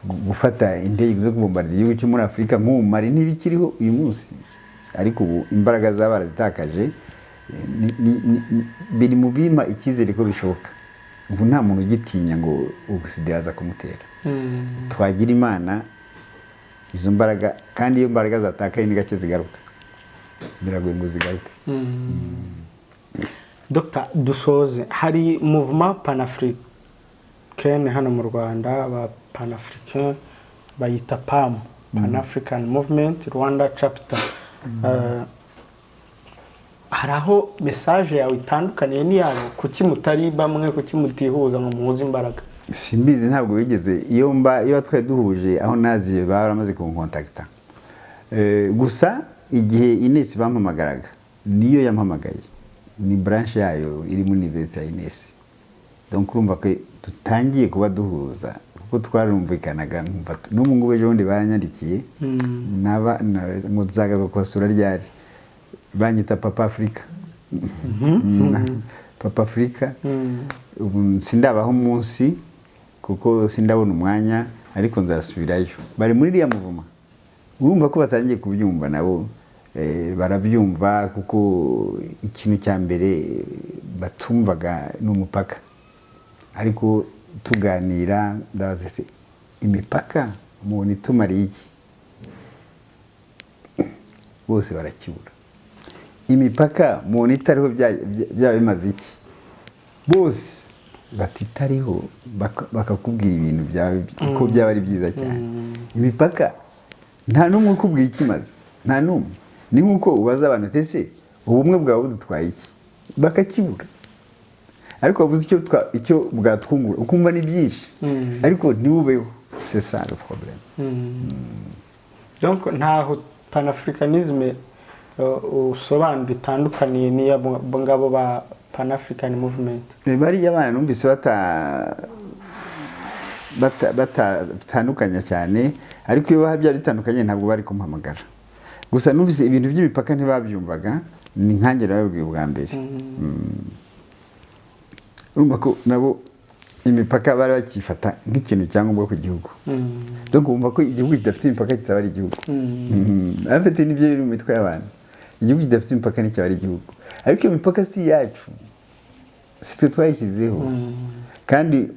Speaker 1: gufata indege zo kubombarira igihugu cyo muri Afurika. Nk'ubu Mali ntibikiriho uyu munsi, ariko ubu imbaraga zaba barazitakaje. Biri mu bimpa icyizere ko bishoboka. Ubu nta muntu ugitinya ngo Occident aza kumutera. Twagira Imana izo mbaraga, kandi iyo mbaraga zatakaye ni gake zigaruka, biragoye ngo zigaruke.
Speaker 2: Dr, dusoze. Hari mouvement panafricaine hano mu Rwanda, ba panafricain bayita PAM, Pan African Movement Rwanda Chapter. Hari aho message yawe itandukaniye n'iyabo? Kuki mutari bamwe? Kuki mutihuza ngo muhuze imbaraga?
Speaker 1: Simbizi, ntabwo bigeze. Iyo mba iyo twari duhuje aho naziye, baramaze kunkontakita. Gusa igihe Ines bampamagaraga, niyo yampamagaye, ni branche yayo iri muri université ya Ines. Donc urumva ko dutangiye kuba duhuza, kuko twarumvikanaga. Nkumva n'ubu ngubu ejo bundi baranyandikiye ngo nzagaruka kubasura ryari. Banyita Papa Afurika, Papa Afurika. Ubu sindabaho umunsi kuko sindabona umwanya, ariko nzasubirayo. Bari muri iriya mouvement, urumva ko batangiye kubyumva nabo. Barabyumva, kuko ikintu cya mbere batumvaga ni umupaka. Ariko tuganira, ndabaza: "Se imipaka mubona itumariye iki?" Bose barakibura. "Imipaka mubona itariho byaba bimaze iki?" Bose batitariho bakakubwira ibintu ko byaba ari byiza cyane. Imipaka nta n'umwe ukubwira icyo imaze, nta n'umwe. Ni nk'uko ubaza abantu uti: "Ese ubumwe bwawe budutwaye iki?" Bakakibura. Ariko wabuze icyo bwatwungura, ukumva ni byinshi, ariko ntibubeho. C'est ça le problème.
Speaker 2: Donc ntaho panafricanisme usobanura itandukaniye n'iy'abo ngabo ba Pan African Movement?
Speaker 1: Bariya bana numvise batatandukanya cyane, ariko iyo baba byari bitandukanye ntabwo bari kumpamagara. Gusa numvise ibintu by'imipaka ntibabyumvaga, ni nkanjye nababwiye ubwa mbere. Urumva ko nabo imipaka bari bakifata nk'ikintu cyangombwa ku gihugu. Donc bumva ko igihugu kidafite imipaka kitaba ari igihugu. En fait, nibyo biri mu mitwe y'abantu: igihugu kidafite imipaka nticyaba ari igihugu. Ariko iyo mipaka si iyacu, si twe twayishyizeho. Kandi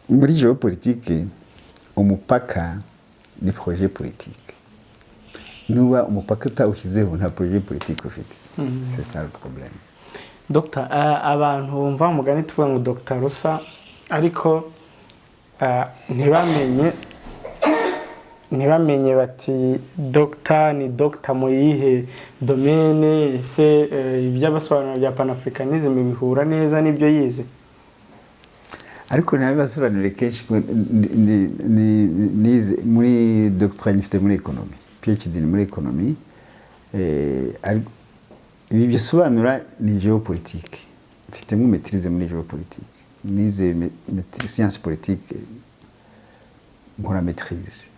Speaker 1: muri géopolitique, umupaka ni projet politique. Nuba umupaka utawushyizeho, nta projet politique ufite. C'est ça le problème.
Speaker 2: Dr, abantu bumva umugani tuvuga ngo Dr Rusa, ariko ntibamenye bati: "Dr ni Dr mu yihe domaine?" Ese iby'abasobanuro bya panafricanism bihura neza n'ibyo yize?
Speaker 1: Ariko ntabibasobanurire kenshi ko nize muri doctorat, nyifite muri économie, PhD ni muri économie. Ariko ibi bisobanura ni géopolitique, mfitemo maîtrise muri géopolitique. Nize science politique, nkora maîtrise.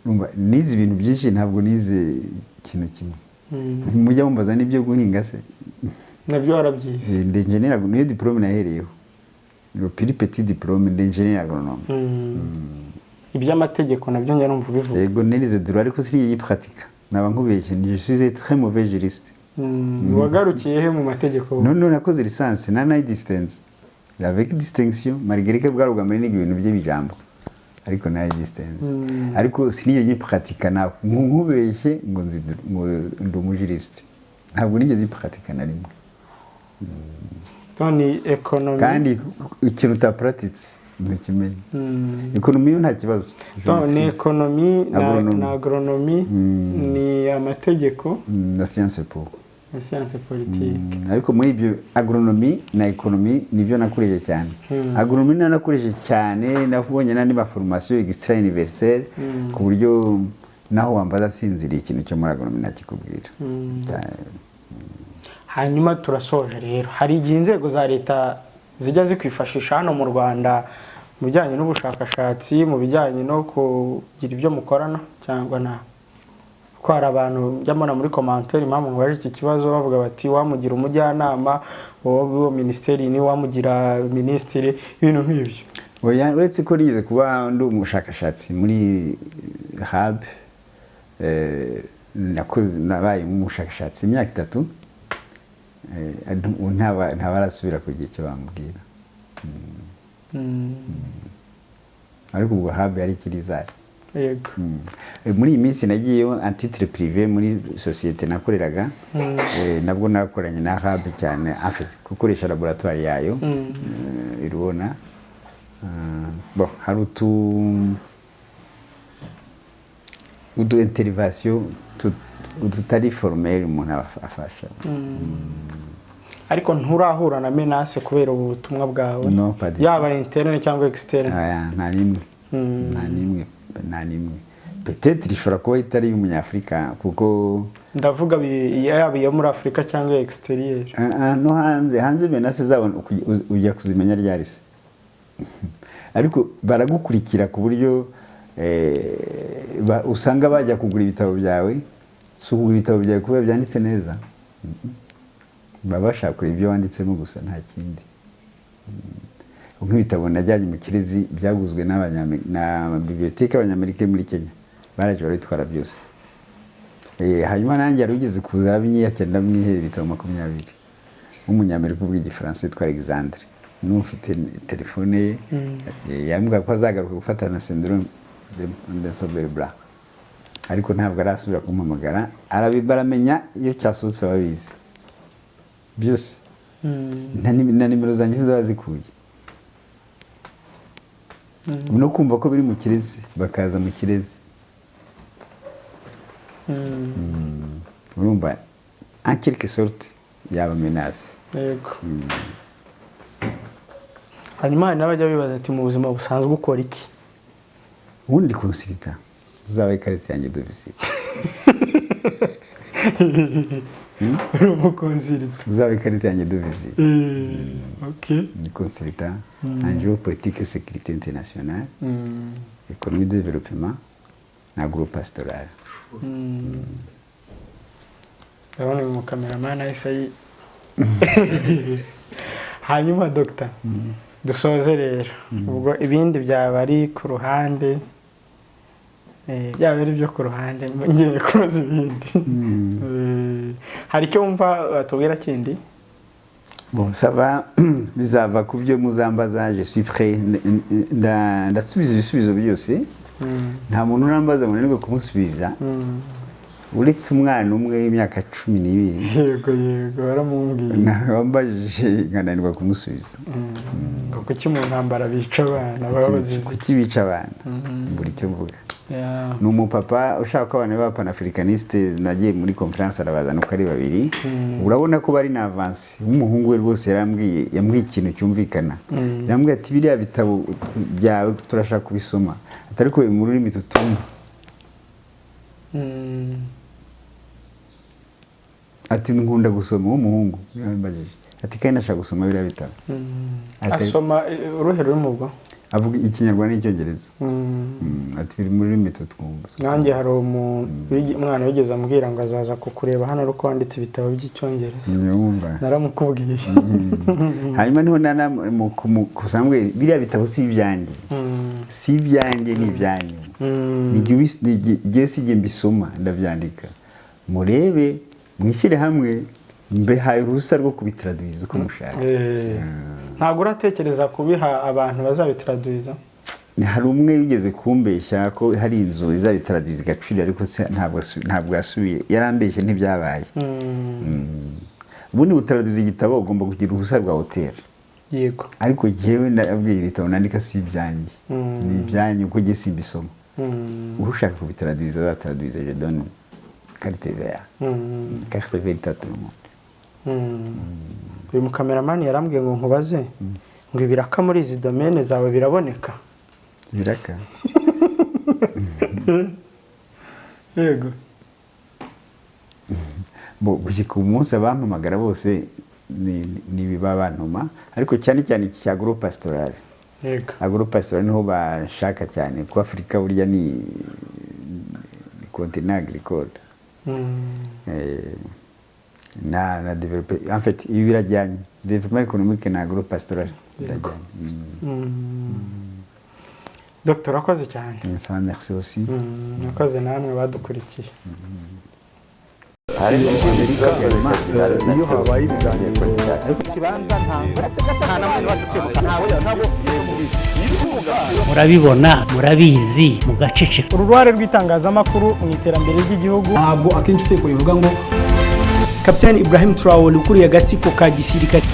Speaker 1: Urumva, nize ibintu byinshi, ntabwo nize ikintu kimwe. Mujya mumbaza n'ibyo guhinga se?
Speaker 2: Nabyo warabyize?
Speaker 1: Ndi ingénieur niyo diplôme nahereyeho, le plus petit diplôme d'ingénieur agronome.
Speaker 2: Iby'amategeko nabyo njya numva ubivuga.
Speaker 1: Yego, narize droit, ariko siniyipratika, naba nkubeshye, je suis très mauvais juriste.
Speaker 2: Wagarukiye he mu mategeko?
Speaker 1: Non, nakoze licence na nayi distance avec distinction, malgré que bwari ubwa mbere niga ibintu by'ibijambo, ariko nayi distance, ariko sinigeze nyipratika. Nawe nkubeshye ngo nzi, ngo ndi umujuriste, ntabwo nigeze nyipratika na rimwe.
Speaker 2: Ni économie.
Speaker 1: Kandi ikintu utapuratitse ntukimenya. Économie yo nta kibazo.
Speaker 2: Ni économie na
Speaker 1: Agronomie.
Speaker 2: Na agronomie, ni amategeko.
Speaker 1: Na science po.
Speaker 2: Na science politique.
Speaker 1: Ariko muri ibyo, agronomie na économie nibyo nakoresheje cyane. Agronomie nayo nakoresheje cyane, nabonye n'andi maformation extra universelle, ku buryo naho wambaza asinziriye, ikintu cyo muri agronomie nakikubwira.
Speaker 2: Hanyuma turasoje rero. Hari igihe inzego za leta zijya zikwifashisha hano mu Rwanda mu bijyanye n'ubushakashatsi, mu bijyanye no kugira ibyo mukorana, cyangwa na ko hari abantu njya mbona muri commentaire, impamvu ngo iki kibazo, bavuga bati wamugira umujyanama wowe minisiteri, ni wamugira minisitiri, ibintu nk'ibyo?
Speaker 1: Oya, uretse ko nigeze kuba ndi umushakashatsi muri hub, nakoze, nabaye nk'umushakashatsi imyaka 3, ntabarasubira kugira icyo bambwira. Ariko ubwo hub yari ikiri izari. Muri iyi minsi nagiyeyo à titre privé muri sosiyete nakoreraga, nabwo narakoranye na hub cyane, en fait gukoresha laboratoire yayo, irubona. Bon, hari utu intervention tutari formel umuntu aba afasha.
Speaker 2: Ariko nturahura na menace kubera ubu butumwa bwawe?
Speaker 1: No, pas du tout.
Speaker 2: Yaba interne cyangwa externe?
Speaker 1: Aya, nta n'imwe, nta n'imwe, nta n'imwe. Peut-être ishobora kuba itari iy'umunyafurika kuko
Speaker 2: Ndavuga yaba iyo muri Afurika cyangwa extérieur.
Speaker 1: Ah, ah, no hanze menace zabo ujya kuzimenya ryari se? Ariko baragukurikira ku buryo usanga bajya kugura ibitabo byawe. Si ukugura ibitabo byawe kuba byanditse neza, baba bashaka kureba ibyo wanditsemo gusa, nta kindi. Nk'ibitabo najyanye mu Kirezi byaguzwe na bibliothèque y'Abanyamerika muri Kenya, baraje barabitwara byose. Hanyuma nanjye hari ugeze kuza arabinyiyakira, ndamwihera ibitabo 20, w'Umunyamerika uvuga Igifaransa witwa Alexandre, n'ufite telefone ye. Yambwira ko azagaruka gufata na syndrome de Blanc, ariko ntabwo arasubira kumpamagara. Baramenya iyo cyasohotse, babizi byose. Na nimero zanjye zaba zikuye no kumva ko biri mu Kirezi, bakaza mu Kirezi. Urumva, en quelque sorte yaba menace.
Speaker 2: Yego. Hanyuma hari n'abajya bibaza ati mu buzima busanzwe ukora iki?
Speaker 1: Ubundi consultant, uzaba ikarita yanjye de visite.
Speaker 2: Uri umuconsultant?
Speaker 1: Uzaba ikarita yanjye de visite. Ni consultant en géopolitique et sécurité internationale, économie de développement na agro-pastoral.
Speaker 2: Ndabona uyu mukameramani ahise ayi. Hanyuma dogita, dusoze rero, ubwo ibindi byaba ari ku ruhande, byaba ari ibyo ku ruhande, ngiye kubaza ibindi. Hari icyo wumva batubwira kindi?
Speaker 1: Bon, ça va, bizava ku byo muzambaza, je suis prêt. Ndasubiza ibisubizo byose. Nta muntu urambaza ngo nanirwe kumusubiza, uretse umwana umwe w'imyaka 12.
Speaker 2: Yego, waramumbwiye.
Speaker 1: Nawe wambajije nkananirwa kumusubiza.
Speaker 2: Ngo kuki mu ntambara bica abana, baba bazize iki?
Speaker 1: Kuki bica abana, buri icyo mvuga. Ni umupapa ushaka ko abantu baba panafricaniste. Nagiye muri conférence, arabazana uko ari babiri, urabona ko bari na avance. W'umuhungu we rwose yarambwiye, yambwiye ikintu cyumvikana. Yambwiye ati biriya bitabo byawe turashaka kubisoma, atari ko biri mu rurimi tutumva. Ati nkunda gusoma. W'umuhungu yambajije ati kandi ndashaka gusoma biriya bitabo.
Speaker 2: Asoma uruhe rurimi ubwo?
Speaker 1: Avuga Ikinyarwanda n'Icyongereza. Ati biri muri rurimi twumva.
Speaker 2: Nanjye hari umwana wigeze ambwira ngo azaza kukureba hano ariko wanditse ibitabo by'Icyongereza.
Speaker 1: Nyumva.
Speaker 2: Naramukubwiye.
Speaker 1: Hanyuma niho nana kusambwe biriya bitabo si ibyanjye, si ibyanjye, ni ibyanyu. Ni jye si jye mbisoma, ndabyandika. Murebe mwishyire hamwe, mbehaye uruhusa rwo kubitradwiza uko mushaka.
Speaker 2: Ntabwo uratekereza kubiha abantu bazabitradwiza?
Speaker 1: Hari umwe wigeze kumbeshya ko hari inzu izabitradwiza igacurira, ariko se ntabwo yasubiye, yarambeshye, ntibyabaye. Ubundi gutradwiza igitabo ugomba kugira uruhusa rwa hoteli. Ariko jyewe ndabwira, ibitabo nandika si ibyanjye, ni ibyanyu, kuko jye simbisoma. Ushaka kubitradwiza azatradwiza, je donne carte verte, carte verte à tout le monde.
Speaker 2: Uyu mukameramani yarambwiye ngo nkubaze ngo ibiraka muri izi domaine zawe biraboneka?
Speaker 1: Ibiraka?
Speaker 2: Yego.
Speaker 1: Bo gushyika umunsi abampamagara bose ni ibiba bantuma, ariko cyane cyane iki cya agro pastoral. Agro pastoral niho bashaka cyane, kuko Afurika burya ni continent agricole. Na développé, en fait ibi birajyanye, développement économique na agro pastoral birajyanye.
Speaker 2: Dr, urakoze cyane.
Speaker 1: Ça va, merci aussi.
Speaker 2: Murakoze namwe badukurikiye.
Speaker 3: Iyo habaye ibiganiro
Speaker 4: Ikibanza nta na mwene wacu utimuka, ntawe ntabwo.
Speaker 5: Murabibona, murabizi, mugaceceka.
Speaker 2: Uru ruhare rw'itangazamakuru mu iterambere ry'igihugu.
Speaker 6: Ntabwo akenshi itegeko rivuga ngo
Speaker 7: Kapiteni Ibrahim Traore ukuriye agatsiko ka gisirikare.